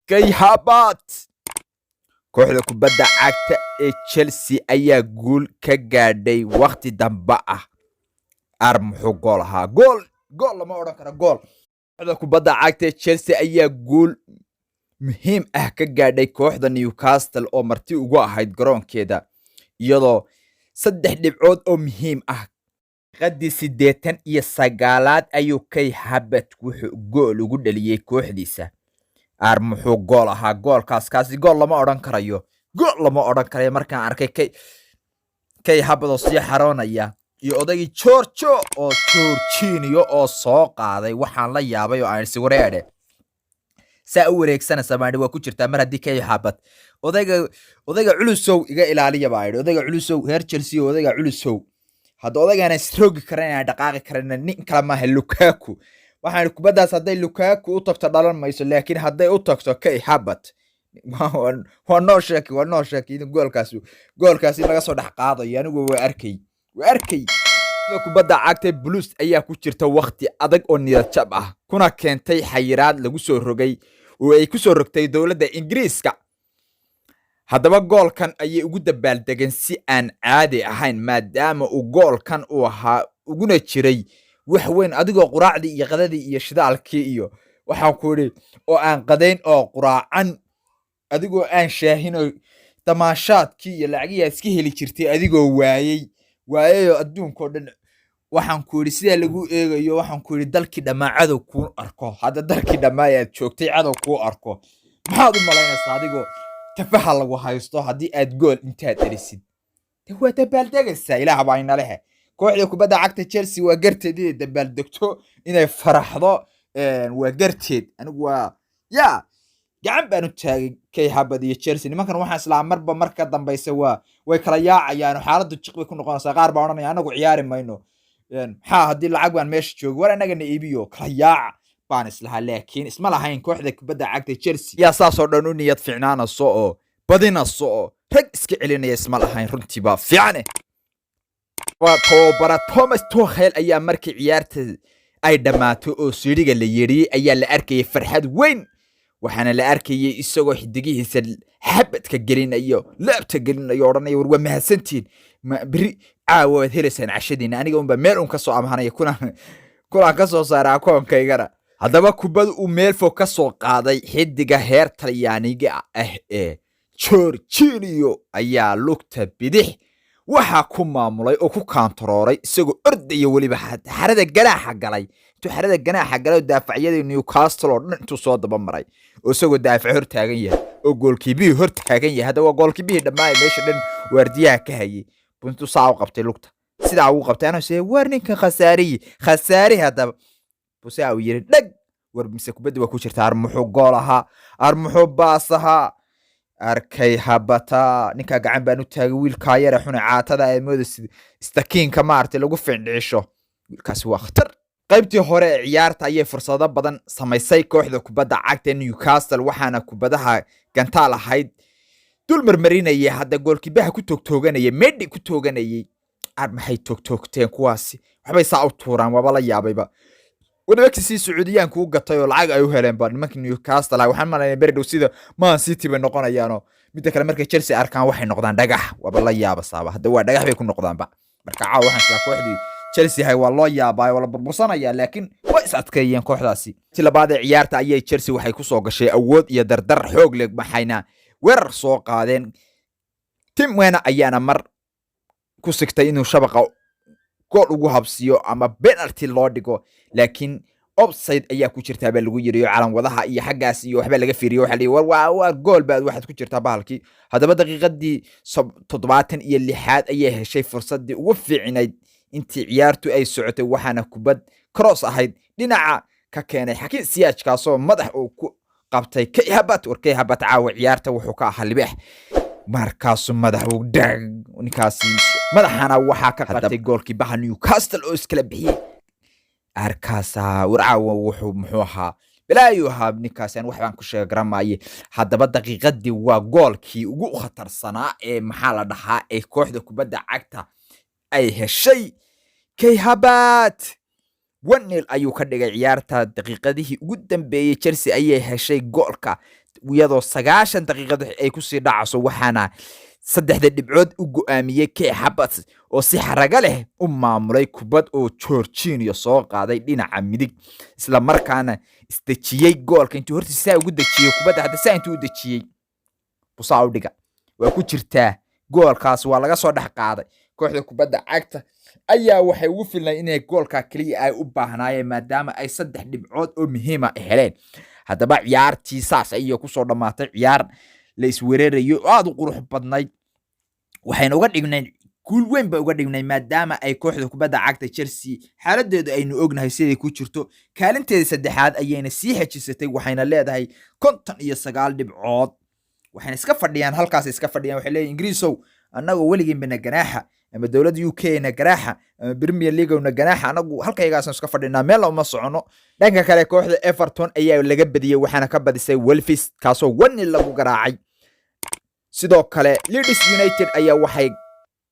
Kai Havertz. Kooxda kubadda cagta ee Chelsea ayaa guul ka gaadhay wakhti dambe ah. Ar muxuu gool ahaa? Gool, gool lama odhan karo gool. Kooxda kubadda cagta ee Chelsea ayaa guul muhiim ah ka gaadhay kooxda Newcastle oo marti ugu ahayd garoonkeeda, iyadoo saddex dhibcood oo muhiim ah. Daqiiqadii 89aad ayuu Kai Havertz wuxuu gool ugu dhaliyey kooxdiisa. Ar muxuu gool ahaa goolkaas? Kaasi gool lama odhan karayo, gool lama odhan karayo. Markaan arkay Kai Havertz oo sii xaroonaya iyo odaygii Giorgio oo Jorginho oo soo qaaday, waxaan la yaabay oo aan isi wareedhe saa u wareegsanaysa baan waa ku jirtaa. Mar haddii Kai Havertz odayga culusow iga ilaaliya baa idhi, odayga culusow, reer Chelsea oo odayga culusow, hadda odaygaana isrogi karan, aan dhaqaaqi karan, nin kale maaha, Lukaku. Waxaan kubaddaas hadday Lukaku u tagto dhalan mayso, laakiin hadday u tagto Kai Havertz waa noo sheeki, waa noo sheeki in goolkaasi laga soo dhex qaadayo. Anigu waa arkay, waa arkay. Kubadda cagta Blues ayaa ku jirta wakhti adag oo niyad jab ah, kuna keentay xayiraad lagu soo rogay oo ay ku soo rogtay dowladda Ingiriiska. Haddaba goolkan ayay ugu dabaaldegeen si aan caadi ahayn, maadaama uu goolkan uu ahaa uguna jiray wax weyn. Adigoo quraacdii iyo qadadii iyo shidaalkii iyo waxaan ku idhi oo aan qadayn oo quraacan, adigoo aan shaahin oo damaashaadkii iyo lacagihii aad iska heli jirtay adigoo waayey waayayoo adduunkao dhan, waxaan ku idhi, sidaa lagu eegayo, waxaan ku idhi, dalkii dhammaa cadow kuu arko. Hadda dalkii dhammaa aad joogtay cadow kuu arko, maxaad u malaynaysaa adigoo tafaha lagu haysto? Haddii aad gool intaad dhalisid de waa dabaaldegaysaa. Ilaah baa inalehe. Kooxda kubadda cagta Chelsea waa garteed inay dabaaldegto, inay faraxdo waa garteed. Anigu waa ya gacan baan u taagay Kai Havertz iyo Chelsea. Nimankan waxaan islaa marba mar ka dambaysa waa way kala yaacayaan oo xaaladdu jiq bay ku noqonaysaa. Qaar baa odhanaya anagu ciyaari mayno, maxaa haddii lacag baan meesha joogo, war annagana iibiyo, kala yaaca baan islahaa, laakiin isma lahayn kooxda kubadda cagta Chelsea yaa saasoo dhan u niyad fiicnaanayso oo badinayso oo rag iska celinaya. Isma lahayn runtii baa fiicane. Waa tababara Thomas Tuchel ayaa markii ciyaarta ay dhammaato oo siidhiga la yeedhiyey ayaa la arkayay farxad weyn, waxaana la arkayay isagoo xidigihiisa xabadka gelinayo, laabta gelinayo, odhanaya: "War waa mahadsantihiin, beri caawa waad helaysaan cashadiina, aniga unbaa meel un ka soo amhanaya kulaan ka soo saara akoonkaygana." Haddaba kubad uu meel fog ka soo qaaday xidiga heer Talyaaniga ah ee Jorginho ayaa lugta bidix waxaa ku maamulay oo ku kaantarooray isagoo ordaya, weliba xarada ganaaxa galay. Intuu xarada ganaaxa galay oo daafacyadii Newcastle oo dhan intuu soo daba maray oo isagoo daafac hor taagan yahay oo goolkiibihii hor taagan yahay, hadda waa goolkiibihii dhammaaya meesha dhan waardiyaha ka hayay, buu intuu saa u qabtay lugta, sidaa ugu qabtay, anuu see war ninkan khasaariyi khasaari. Haddaba buu saa uu yiri dhag, war mise kubadda waa ku jirta. Ar muxuu gool ahaa? Ar muxuu baas ahaa? Arkay habata ninkaa gacan baan u taagay. Wiilkaa yare xune caatada ee moodaysid istakiinka maaragtay lagu findhicisho, wiilkaasi waa khatar. Qaybtii hore ee ciyaarta ayay fursado badan samaysay kooxda kubadda cagta ee Newcastle, waxaana kubadaha gantaal ahayd dul marmarinayay, hadda goolkiibaha ku toogtooganayay, Mendy ku tooganayay. Ar maxay toogtoogteen kuwaasi? Waxbay saa u tuuraan, waaba la yaabayba. Nimankii sii Sacuudiyaanku u gatay oo lacag ay u heleenba nimankii Newcastle ah, waxaan malaynaya beri dhow sida Man City bay noqonayaanoo. Midda kale, markay Chelsea arkaan waxay noqdaan dhagax, waaba la yaabasaaba. Hadda waa dhagax bay ku noqdaanba. Marka caawa waxaan islaa kooxdii Chelsea hay waa loo yaabaa, waa la burbursanayaa, laakiin way is adkeeyeen kooxdaasi. Ti labaad ee ciyaarta ayay Chelsea waxay kusoo gashay awood iyo dardar xoog leh, waxayna weerar soo qaadeen. Tim Werner ayaana mar ku sigtay inuu shabaqa gool ugu habsiyo ama penalty loo dhigo, laakiin offside ayaa ku jirtaa baa lagu yiri, calan wadaha iyo xaggaas iyo waxbaa laga fiiriyo. Waxa la yidhi war waa gool baad waxaad ku jirtaa bahalkii. Haddaba daqiiqadii 76aad ayay heshay fursaddii ugu fiicnayd intii ciyaartu ay socotay, waxaana kubad cross ahayd dhinaca ka keenay Hakim Ziyech, kaasoo madax uu ku qabtay Kai Havertz. War Kai Havertz caawa ciyaarta wuxuu ka ahaa libaax. Markaasuu madax uu dhag ninkaasi, madaxana waxaa ka qabtay goolkiibaha Newcastle oo iskala bixiyey. Arkaasaa war caawa wuxuu muxuu ahaa, balaayuu ahaa ninkaasi, aan wax baan ku sheega garamaaye. Haddaba daqiiqadii waa goolkii ugu khatarsanaa ee maxaa la dhahaa ee kooxda kubadda cagta ay heshay. Kai Havertz 1-0 ayuu ka dhigay ciyaarta. Daqiiqadihii ugu dambeeyey Chelsea ayay heshay goolka. iyadoo 90 daqiiqad ay kusii dhacayso, waxaana saddexda dhibcood u go'aamiyey Kai Havertz oo si xarago leh u maamulay kubad oo Jorginho soo qaaday dhinaca midig, isla markaana isdejiyey goolka intuu hortiisa saa ugu dejiyey kubadda. Hadda saa intuu u dejiyey busaa u dhiga, waa ku jirtaa goolkaas, waa laga soo dhex qaaday. Kooxda kubadda cagta ayaa waxay ugu filnay inay goolka keliya ay u baahnaayeen, maadaama ay saddex dhibcood oo muhiima heleen. Haddaba ciyaartii saas ayay kusoo dhammaatay, ciyaar la iswereerayo oo aada u qurux badnayd. Waxayna uga dhignay guul weyn bay uga dhignay, maadaama ay kooxda kubadda cagta Chelsea xaaladeedu aynu ognahay siday ku jirto. Kaalinteeda saddexaad ayayna sii xejisatay, waxayna leedahay 59 dhibcood, waxayna iska fadhiyaan halkaas, iska fadhiyaan. Waxay leeyihin, "Ingiriisow, annagoo weligiinba ganaaxa ama dowladda UK na ganaaxa ama Premier League na ganaaxa, anagu halkaygaasaan iska fadhinaa, meel uma socono." Dhanka kale, kooxda Everton ayaa laga badiyey, waxaana ka badisay Wolves, kaasoo 1-0 lagu garaacay. Sidoo kale Leeds United ayaa waxay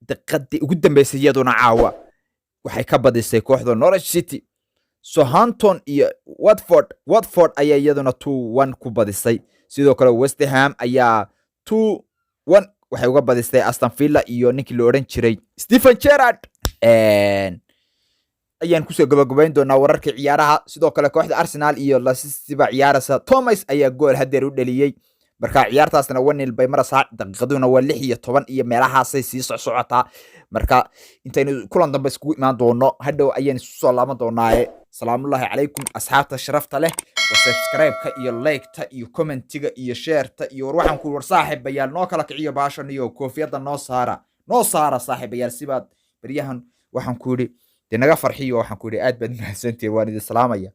daqiiqadii ugu dambeysay iyaduna caawa waxay ka badisay kooxda Norwich City. Southampton iyo Watford, Watford ayaa iyaduna 2-1 ku badisay. Sidoo kale West Ham ayaa 2-1 waxay uga badisay Aston Villa iyo ninkii la odhan jiray Steven Gerrard. Ayaan kusoo gabagabayn doonaa wararka ciyaaraha. Sidoo kale kooxda Arsenal iyo Leicester baa ciyaaraysa. Thomas ayaa gool hadeer u dhaliyey. Marka ciyaartaasna 1-0 bay maraysaa, daqiiqaduna waa 16 iyo meelahaasay sii socsocotaa. Marka intaynu kulan dambe iskugu imaan doono, hadhow ayaan isu soo laaban doonaaye. Salaamullaahi calaykum, asxaabta sharafta leh. Wa subscribe-ka iyo like-ta iyo comment-iga iyo share-ta iyo war waxaan ku war, saaxiibayaal, noo kala kiciyo baashan iyo koofiyadda noo saara, noo saara, saaxiibayaal. Sibaad baryahan waxaan ku yidhi dee naga farxiyo, waxaan ku yidhi aad baad mahadsantihiin, waan idin salaamaya.